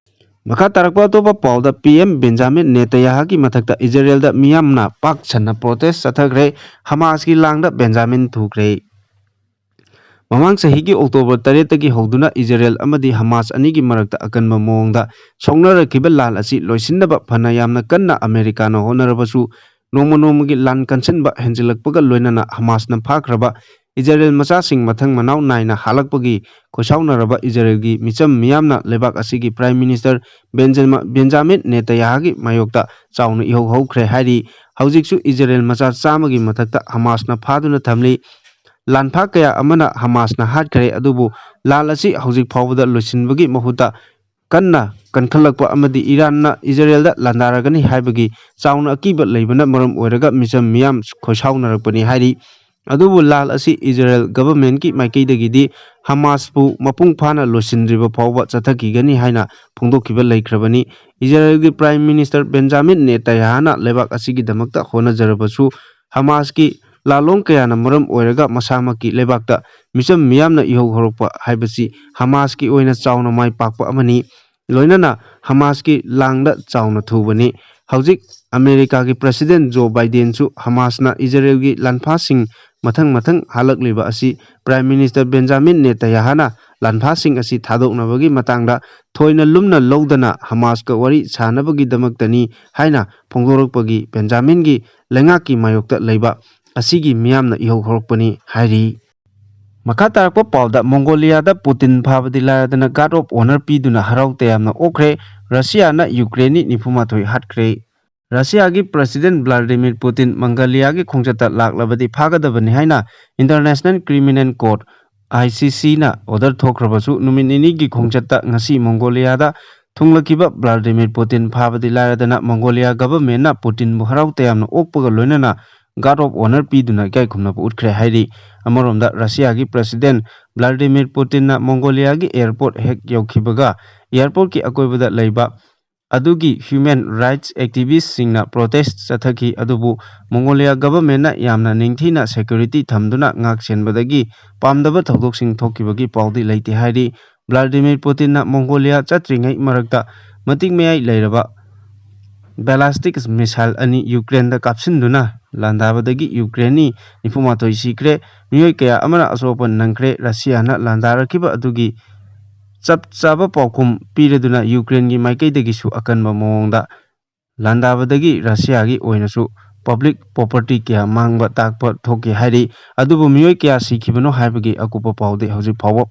ꯃꯈꯥ ꯇꯥꯔꯛꯄ ꯑꯇꯣꯞꯄ ꯄꯥꯎꯗ, PM ꯕꯦꯟꯖꯥꯃꯤꯟ ꯅꯦꯇꯌꯥꯍꯨꯒꯤ ꯃꯊꯛꯇ ꯏꯖꯔꯦꯜꯗ ꯃꯤꯌꯥꯝꯅ ꯄꯥꯛ ꯁꯟꯅ protest ꯆꯠꯊꯈ꯭ꯔꯦ꯫ ꯍꯃꯥꯁꯀꯤ ꯂꯥꯡꯗ ꯕꯦꯟꯖꯥꯃꯤꯟ ꯊꯨꯈ꯭ꯔꯦ꯫ ꯃꯃꯥꯡ ꯆꯍꯤꯒꯤ October ꯇꯔꯦꯠꯇꯒꯤ ꯍꯧꯗꯨꯅ ꯏꯖꯔꯦꯜ ꯑꯃꯗꯤ ꯍꯃꯥꯁ ꯑꯅꯤꯒꯤ ꯃꯔꯛꯇ ꯑꯀꯟꯕ ꯃꯑꯣꯡꯗ ꯁꯣꯛꯅꯔꯛꯈꯤꯕ ꯂꯥꯜ ꯑꯁꯤ ꯂꯣꯏꯁꯤꯟꯅꯕ ꯐꯅ ꯌꯥꯝꯅ ꯀꯟꯅ ꯑꯃꯦꯔꯤꯀꯥꯅ ꯍꯣꯠꯅꯔꯕꯁꯨ, ꯅꯣꯡꯃ ꯅꯣꯡꯃꯒꯤ ꯂꯥꯟ ꯀꯟꯁꯤꯟꯕ ꯍꯦꯟꯖꯤꯜꯂꯛꯄꯒ ꯂꯣꯏꯅꯅ ꯍꯃꯥꯁꯅ ꯐꯥꯈ꯭ꯔꯕ ꯏꯖꯔꯦꯜ ꯃꯆꯥꯁꯤꯡ ꯃꯊꯪ ꯃꯅꯥꯎ ꯅꯥꯏꯅ ꯍꯥꯠꯂꯛꯄꯒꯤ ꯈꯣꯏꯁꯥꯎꯅꯔꯕ ꯏꯖꯔꯦꯜꯒꯤ ꯃꯤꯆꯝ ꯃꯤꯌꯥꯝꯅ ꯂꯩꯕꯥꯛ ꯑꯁꯤꯒꯤ Prime Minister ꯕꯦꯟꯖꯃ-, ꯕꯦꯟꯖꯥꯃꯤꯟ ꯅꯦꯇꯌꯥꯍꯒꯤ ꯃꯥꯌꯣꯛꯇ ꯆꯥꯎꯅ ꯏꯍꯧ ꯍꯧꯈ꯭ꯔꯦ ꯍꯥꯏꯔꯤ꯫ ꯍꯧꯖꯤꯛꯁꯨ ꯏꯖꯔꯦꯜ ꯃꯆꯥ ꯆꯥꯝꯃꯒꯤ ꯃꯊꯛꯇ ꯍꯃꯥꯁꯅ ꯐꯥꯗꯨꯅ ꯊꯝꯂꯤ꯫ ꯂꯥꯟꯐꯥ ꯀꯌꯥ ꯑꯃꯅ ꯍꯃꯥꯁꯅ ꯍꯥꯠꯈ꯭ꯔꯦ, ꯑꯗꯨꯕꯨ ꯂꯥꯜ ꯑꯁꯤ ꯍꯧꯖꯤꯛ ꯐꯥꯎꯕꯗ ꯂꯣꯏꯁꯤꯟꯕꯒꯤ ꯃꯍꯨꯠꯇ ꯀꯟꯅ ꯀꯟꯈꯠꯂꯛꯄ ꯑꯃꯗꯤ ꯏꯔꯥꯟꯅ ꯏꯖꯔꯦꯜꯗ ꯂꯥꯟꯗꯥꯔꯒꯅꯤ ꯍꯥꯏꯕꯒꯤ ꯆꯥꯎꯅ ꯑꯀꯤꯕ ꯂꯩꯕꯅ ꯃꯔꯝ ꯑꯣꯏꯔꯒ ꯃꯤꯆꯝ ꯃꯤꯌꯥꯝ ꯈꯣꯏꯁꯥꯎꯅꯔꯛꯄꯅꯤ ꯍꯥꯏꯔꯤ꯫ ꯑꯗꯨꯕꯨ ꯂꯥꯜ ꯑꯁꯤ ꯏꯖꯔꯦꯜ governmentꯀꯤ ꯃꯥꯏꯀꯩꯗꯒꯤꯗꯤ ꯍꯃꯥꯁꯄꯨ ꯃꯄꯨꯡ ꯐꯥꯅ ꯂꯣꯏꯁꯤꯟꯗ꯭ꯔꯤꯕ ꯐꯥꯎꯕ ꯆꯠꯊꯈꯤꯒꯅꯤ ꯍꯥꯏꯅ ꯐꯣꯡꯗꯣꯛꯈꯤꯕ ꯂꯩꯈ꯭ꯔꯕꯅꯤ꯫ ꯏꯖꯔꯦꯜꯒꯤ Prime Minister ꯕꯦꯟꯖꯥꯃꯤꯟ ꯅꯦꯇꯌꯥꯍꯅ ꯂꯩꯕꯥꯛ ꯑꯁꯤꯒꯤꯗꯃꯛꯇ ꯍꯣꯠꯅꯖꯔꯕꯁꯨ, ꯍꯃꯥꯁꯀꯤ ꯂꯥꯜꯂꯣꯡ ꯀꯌꯥꯅ ꯃꯔꯝ ꯑꯣꯏꯔꯒ ꯃꯁꯥꯃꯛꯀꯤ ꯂꯩꯕꯥꯛꯇ ꯃꯤꯆꯝ ꯃꯤꯌꯥꯝꯅ ꯏꯍꯧ ꯍꯧꯔꯛꯄ ꯍꯥꯏꯕꯁꯤ ꯍꯃꯥꯁꯀꯤ ꯑꯣꯏꯅ ꯆꯥꯎꯅ ꯃꯥꯏ ꯄꯥꯛꯄ ꯑꯃꯅꯤ꯫ ꯂꯣꯏꯅꯅ ꯍꯃꯥꯁꯀꯤ ꯂꯥꯡꯗ ꯆꯥꯎꯅ ꯊꯨꯕꯅꯤ꯫ ꯍꯧꯖꯤꯛ ꯑꯃꯦꯔꯤꯀꯥꯒꯤ President ꯖꯣ ꯕꯥꯏꯗꯦꯟꯁꯨ ꯍꯃꯥꯁꯅ ꯏꯖꯔꯦꯜꯒꯤ ꯂꯥꯟꯐꯥꯁꯤꯡ ꯃꯊꯪ ꯃꯊꯪ ꯍꯥꯠꯂꯛꯂꯤꯕ ꯑꯁꯤ Prime Minister ꯕꯦꯟꯖꯥꯃꯤꯟ ꯅꯦꯇꯌꯥꯍꯅ ꯂꯥꯟꯐꯥꯁꯤꯡ ꯑꯁꯤ ꯊꯥꯗꯣꯛꯅꯕꯒꯤ ꯃꯇꯥꯡꯗ ꯊꯣꯏꯅ ꯂꯨꯝꯅ ꯂꯧꯗꯅ ꯍꯃꯥꯁꯀ ꯋꯥꯔꯤ ꯁꯥꯅꯕꯒꯤꯗꯃꯛꯇꯅꯤ ꯍꯥꯏꯅ ꯐꯣꯡꯗꯣꯔꯛꯄꯒꯤ ꯕꯦꯟꯖꯥꯃꯤꯟꯒꯤ ꯂꯩꯉꯥꯛꯀꯤ ꯃꯥꯌꯣꯛꯇ ꯂꯩꯕ ꯑꯁꯤꯒꯤ ꯃꯤꯌꯥꯝꯅ ꯏꯍꯧ ꯍꯧꯔꯛꯄꯅꯤ ꯍꯥꯏꯔꯤ꯫ ꯃꯈꯥ ꯇꯥꯔꯛꯄ ꯄꯥꯎꯗ, ꯃꯣꯡꯒꯣꯂꯤꯌꯥꯗ ꯄꯨꯇꯤꯟ ꯐꯥꯕꯗꯤ ꯂꯥꯏꯔꯗꯅ Guard of Honour ꯄꯤꯗꯨꯅ ꯍꯔꯥꯎ ꯇꯌꯥꯝꯅ ꯑꯣꯛꯈ꯭ꯔꯦ꯫ ꯔꯁꯤꯌꯥꯅ ꯌꯨꯀ꯭ꯔꯦꯟꯅꯤ ꯅꯤꯐꯨ ꯃꯥꯊꯣꯏ ꯍꯥꯠꯈ꯭ꯔꯦ꯫ ꯔꯁꯤꯌꯥꯒꯤ President ꯕ꯭ꯂꯥꯗꯤꯃꯤꯔ ꯄꯨꯇꯤꯟ ꯃꯪꯒꯣꯂꯤꯌꯥꯒꯤ ꯈꯣꯡꯆꯠꯇ ꯂꯥꯛꯂꯕꯗꯤ ꯐꯥꯒꯗꯕꯅꯤ ꯍꯥꯏꯅ International Criminal Court, ICCꯅ order ꯊꯣꯛꯈ꯭ꯔꯕꯁꯨ, ꯅꯨꯃꯤꯠ ꯅꯤꯅꯤꯒꯤ ꯈꯣꯡꯆꯠꯇ ꯉꯁꯤ ꯃꯣꯡꯒꯣꯂꯤꯌꯥꯗ ꯊꯨꯡꯂꯈꯤꯕ ꯕ꯭ꯂꯥꯗꯤꯃꯤꯔ ꯄꯨꯇꯤꯟ ꯐꯥꯕꯗꯤ ꯂꯥꯏꯔꯗꯅ ꯃꯣꯡꯒꯣꯂꯤꯌꯥ governmentꯅ ꯄꯨꯇꯤꯟꯕꯨ ꯍꯔꯥꯎ ꯇꯌꯥꯝꯅ ꯑꯣꯛꯄꯒ ꯂꯣꯏꯅꯅ Guard of Honour ꯄꯤꯗꯨꯅ ꯏꯀꯥꯏ ꯈꯨꯝꯅꯕ ꯎꯠꯈ꯭ꯔꯦ ꯍꯥꯏꯔꯤ꯫ ꯑꯃꯔꯣꯝꯗ, ꯔꯁꯤꯌꯥꯒꯤ President ꯕ꯭ꯂꯥꯗꯤꯃꯤꯔ ꯄꯨꯇꯤꯟꯅ ꯃꯣꯡꯒꯣꯂꯤꯌꯥꯒꯤ airport ꯍꯦꯛ ꯌꯧꯈꯤꯕꯒ airportꯀꯤ ꯑꯀꯣꯏꯕꯗ ꯂꯩꯕ ꯑꯗꯨꯒꯤ human rights activistꯁꯤꯡꯅ protest ꯆꯠꯊꯈꯤ꯫ ꯑꯗꯨꯕꯨ ꯃꯣꯡꯒꯣꯂꯤꯌꯥ governmentꯅ ꯌꯥꯝꯅ ꯅꯤꯡꯊꯤꯅ security ꯊꯝꯗꯨꯅ ꯉꯥꯛ ꯁꯦꯟꯕꯗꯒꯤ ꯄꯥꯝꯗꯕ ꯊꯧꯗꯣꯛꯁꯤꯡ ꯊꯣꯛꯈꯤꯕꯒꯤ ꯄꯥꯎꯗꯤ ꯂꯩꯇꯦ ꯍꯥꯏꯔꯤ꯫ ꯕ꯭ꯂꯥꯗꯤꯃꯤꯔ ꯄꯨꯇꯤꯟꯅ ꯃꯣꯡꯒꯣꯂꯤꯌꯥ ꯆꯠꯇ꯭ꯔꯤꯉꯩ ꯃꯔꯛꯇ ꯃꯇꯤꯛ ꯃꯌꯥꯏ ꯂꯩꯔꯕ ballistic missile ꯑꯅꯤ ꯌꯨꯀ꯭ꯔꯦꯟꯗ ꯀꯥꯞꯁꯤꯟꯗꯨꯅ ꯂꯥꯟꯗꯥꯕꯗꯒꯤ ꯌꯨꯀ꯭ꯔꯦꯟꯅꯤ ꯅꯤꯐꯨ ꯃꯥꯊꯣꯏ ꯁꯤꯈ꯭ꯔꯦ꯫ ꯃꯤꯑꯣꯏ ꯀꯌꯥ ꯑꯃꯅ ꯑꯁꯣꯛ ꯑꯄꯟ ꯅꯪꯈ꯭ꯔꯦ꯫ ꯔꯁꯤꯌꯥꯅ ꯂꯥꯟꯗꯥꯔꯛꯈꯤꯕ ꯑꯗꯨꯒꯤ ꯆꯞ ꯆꯥꯕ ꯄꯥꯎꯈꯨꯝ ꯄꯤꯔꯗꯨꯅ ꯌꯨꯀ꯭ꯔꯦꯟꯒꯤ ꯃꯥꯏꯀꯩꯗꯒꯤꯁꯨ ꯑꯀꯟꯕ ꯃꯑꯣꯡꯗ ꯂꯥꯟꯗꯥꯕꯗꯒꯤ ꯔꯁꯤꯌꯥꯒꯤ ꯑꯣꯏꯅꯁꯨ ꯄꯕ꯭ꯂꯤꯛ ꯄ꯭ꯔꯣꯄꯔꯇꯤ ꯀꯌꯥ ꯃꯥꯡꯕ ꯇꯥꯛꯄ ꯊꯣꯛꯈꯤ ꯍꯥꯏꯔꯤ꯫ ꯑꯗꯨꯕꯨ ꯃꯤꯑꯣꯏ ꯀꯌꯥ ꯁꯤꯈꯤꯕꯅꯣ ꯍꯥꯏꯕꯒꯤ ꯑꯀꯨꯞꯄ ꯄꯥꯎꯗꯤ ꯍꯧꯖꯤꯛ ꯐꯥꯎꯕ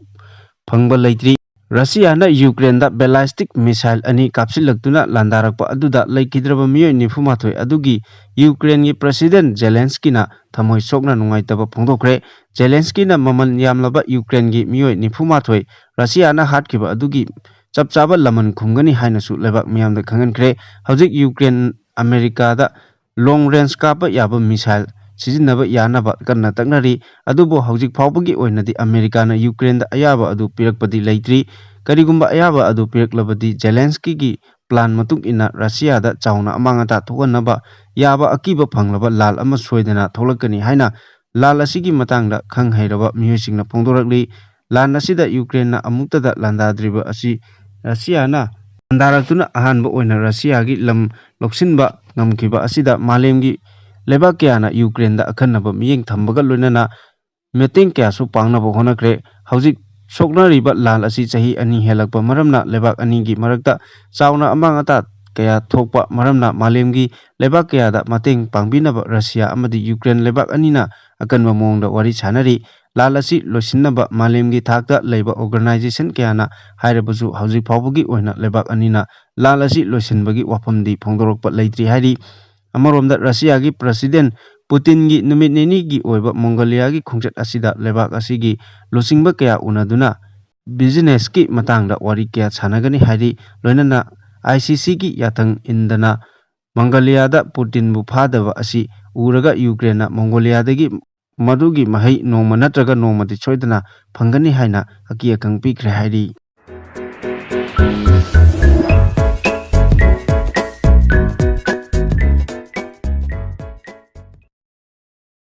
ꯐꯪꯕ ꯂꯩꯇ꯭ꯔꯤ꯫ ꯔꯁꯤꯌꯥꯅ ꯌꯨꯀ꯭ꯔꯦꯟꯗ ꯕꯦꯂꯥꯁꯇꯤꯛ ꯃꯤꯁꯥꯏꯜ ꯑꯅꯤ ꯀꯥꯞꯁꯤꯜꯂꯛꯇꯨꯅ ꯂꯥꯟꯗꯥꯔꯛꯄ ꯑꯗꯨꯗ ꯂꯩꯈꯤꯗ꯭ꯔꯕ ꯃꯤꯑꯣꯏ ꯅꯤꯐꯨ ꯃꯥꯊꯣꯏ ꯑꯗꯨꯒꯤ ꯌꯨꯀ꯭ꯔꯦꯟꯒꯤ ꯄ꯭ꯔꯁꯤꯗꯦꯟ ꯖꯦꯂꯦꯟꯁꯀꯤꯅ ꯊꯃꯣꯏ ꯁꯣꯛꯅ ꯅꯨꯡꯉꯥꯏꯇꯕ ꯐꯣꯡꯗꯣꯛꯈ꯭ꯔꯦ꯫ ꯖꯦꯂꯦꯟꯁꯀꯤꯅ ꯃꯃꯜ ꯌꯥꯝꯂꯕ ꯌꯨꯀ꯭ꯔꯦꯟꯒꯤ ꯃꯤꯑꯣꯏ ꯅꯤꯐꯨ ꯃꯥꯊꯣꯏ ꯔꯁꯤꯌꯥꯅ ꯍꯥꯠꯈꯤꯕ ꯑꯗꯨꯒꯤ ꯆꯞ ꯆꯥꯕ ꯂꯃꯟ ꯈꯨꯝꯒꯅꯤ ꯍꯥꯏꯅꯁꯨ ꯂꯩꯕꯥꯛ ꯃꯤꯌꯥꯝꯗ ꯈꯪꯍꯟꯈ꯭ꯔꯦ꯫ ꯍꯧꯖꯤꯛ ꯌꯨꯀ꯭ꯔꯦꯟ ꯑꯃꯦꯔꯤꯀꯥꯗ ꯂꯣꯡ ꯔꯦꯟꯖ ꯀꯥꯞꯄ ꯌꯥꯕ ꯃꯤꯁꯥꯏꯜ ꯁꯤꯖꯤꯟꯅꯕ ꯌꯥꯅꯕ ꯀꯟꯅ ꯇꯛꯅꯔꯤ꯫ ꯑꯗꯨꯕꯨ ꯍꯧꯖꯤꯛ ꯐꯥꯎꯕꯒꯤ ꯑꯣꯏꯅꯗꯤ ꯑꯃꯦꯔꯤꯀꯥꯅ ꯌꯨꯀ꯭ꯔꯦꯟꯗ ꯑꯌꯥꯕ ꯑꯗꯨ ꯄꯤꯔꯛꯄꯗꯤ ꯂꯩꯇ꯭ꯔꯤ꯫ ꯀꯔꯤꯒꯨꯝꯕ ꯑꯌꯥꯕ ꯑꯗꯨ ꯄꯤꯔꯛꯂꯕꯗꯤ ꯖꯦꯂꯦꯟꯁꯀꯤꯒꯤ ꯄ꯭ꯂꯥꯟ ꯃꯇꯨꯡ ꯏꯟꯅ ꯔꯁꯤꯌꯥꯗ ꯆꯥꯎꯅ ꯑꯃꯥꯡ ꯑꯇꯥ ꯊꯣꯛꯍꯟꯅꯕ ꯌꯥꯕ ꯑꯀꯤꯕ ꯐꯪꯂꯕ ꯂꯥꯜ ꯑꯃ ꯁꯣꯏꯗꯅ ꯊꯣꯛꯂꯛꯀꯅꯤ ꯍꯥꯏꯅ ꯂꯥꯜ ꯑꯁꯤꯒꯤ ꯃꯇꯥꯡꯗ ꯈꯪ ꯍꯩꯔꯕ ꯃꯤꯑꯣꯏꯁꯤꯡꯅ ꯐꯣꯡꯗꯣꯔꯛꯂꯤ꯫ ꯂꯥꯟ ꯑꯁꯤꯗ ꯌꯨꯀ꯭ꯔꯦꯟꯅ ꯑꯃꯨꯛꯇꯗ ꯂꯥꯟꯗꯥꯗ꯭ꯔꯤꯕ ꯑꯁꯤ ꯔꯁꯤꯌꯥꯅ ꯂꯥꯟꯗꯥꯔꯛꯇꯨꯅ ꯑꯍꯥꯟꯕ ꯑꯣꯏꯅ ꯔꯁꯤꯌꯥꯒꯤ ꯂꯝ ꯂꯧꯁꯤꯟꯕ ꯉꯝꯈꯤꯕ ꯑꯁꯤꯗ ꯃꯥꯂꯦꯝꯒꯤ ꯂꯩꯕꯥꯛ ꯀꯌꯥꯅ ꯌꯨꯀ꯭ꯔꯦꯟꯗ ꯑꯈꯟꯅꯕ ꯃꯤꯠꯌꯦꯡ ꯊꯝꯕꯒ ꯂꯣꯏꯅꯅ ꯃꯇꯦꯡ ꯀꯌꯥꯁꯨ ꯄꯥꯡꯅꯕ ꯍꯣꯠꯅꯈ꯭ꯔꯦ꯫ ꯍꯧꯖꯤꯛ ꯁꯣꯛꯅꯔꯤꯕ ꯂꯥꯟ ꯑꯁꯤ ꯆꯍꯤ ꯑꯅꯤ ꯍꯦꯜꯂꯛꯄ ꯃꯔꯝꯅ ꯂꯩꯕꯥꯛ ꯑꯅꯤꯒꯤ ꯃꯔꯛꯇ ꯆꯥꯎꯅ ꯑꯃꯥꯡ ꯑꯇꯥ ꯀꯌꯥ ꯊꯣꯛꯄ ꯃꯔꯝꯅ ꯃꯥꯂꯦꯝꯒꯤ ꯂꯩꯕꯥꯛ ꯀꯌꯥꯗ ꯃꯇꯦꯡ ꯄꯥꯡꯕꯤꯅꯕ ꯔꯁꯤꯌꯥ ꯑꯃꯗꯤ ꯌꯨꯀ꯭ꯔꯦꯟ ꯂꯩꯕꯥꯛ ꯑꯅꯤꯅ ꯑꯀꯟꯕ ꯃꯑꯣꯡꯗ ꯋꯥꯔꯤ ꯁꯥꯅꯔꯤ꯫ ꯂꯥꯟ ꯑꯁꯤ ꯂꯣꯏꯁꯤꯟꯅꯕ ꯃꯥꯂꯦꯝꯒꯤ ꯊꯥꯛꯇ ꯂꯩꯕ ꯑꯣꯔꯒꯅꯥꯏꯖꯦꯁꯟ ꯀꯌꯥꯅ ꯍꯥꯏꯔꯕꯁꯨ ꯍꯧꯖꯤꯛ ꯐꯥꯎꯕꯒꯤ ꯑꯣꯏꯅ ꯂꯩꯕꯥꯛ ꯑꯅꯤꯅ ꯂꯥꯟ ꯑꯁꯤ ꯂꯣꯏꯁꯤꯟꯕꯒꯤ ꯋꯥꯐꯝꯗꯤ ꯐꯣꯡꯗꯣꯔꯛꯄ ꯂꯩꯇ꯭ꯔꯤ ꯍꯥꯏꯔꯤ꯫ ꯑꯃꯔꯣꯝꯗ ꯔꯁꯤꯌꯥꯒꯤ ꯄ꯭ꯔꯁꯤꯗꯦꯟ ꯄꯨꯇꯤꯟꯒꯤ ꯅꯨꯃꯤꯠ ꯅꯤꯅꯤꯒꯤ ꯑꯣꯏꯕ ꯃꯣꯡꯒꯣꯂꯤꯌꯥꯒꯤ ꯈꯣꯡꯆꯠ ꯑꯁꯤꯗ ꯂꯩꯕꯥꯛ ꯑꯁꯤꯒꯤ ꯂꯨꯆꯤꯡꯕ ꯀꯌꯥ ꯎꯅꯗꯨꯅ ꯕꯤꯖꯤꯅꯦꯁꯀꯤ ꯃꯇꯥꯡꯗ ꯋꯥꯔꯤ ꯀꯌꯥ ꯁꯥꯟꯅꯒꯅꯤ ꯍꯥꯏꯔꯤ꯫ ꯂꯣꯏꯅꯅ ꯑꯥꯏ ꯁꯤ ꯁꯤꯒꯤ ꯌꯥꯊꯪ ꯏꯟꯗꯅ ꯃꯪꯒꯣꯂꯤꯌꯥꯗ ꯄꯨꯇꯤꯟꯕꯨ ꯐꯥꯗꯕ ꯑꯁꯤ ꯎꯔꯒ ꯌꯨꯀ꯭ꯔꯦꯟꯅ ꯃꯪꯒꯣꯂꯤꯌꯥꯗꯒꯤ ꯃꯗꯨꯒꯤ ꯃꯍꯩ ꯅꯣꯡꯃ ꯅꯠꯇ꯭ꯔꯒ ꯅꯣꯡꯃꯗꯤ ꯁꯣꯏꯗꯅ ꯐꯪꯒꯅꯤ ꯍꯥꯏꯅ ꯑꯀꯤ ꯑꯈꯪ ꯄꯤꯈ꯭ꯔꯦ ꯍꯥꯏꯔꯤ꯫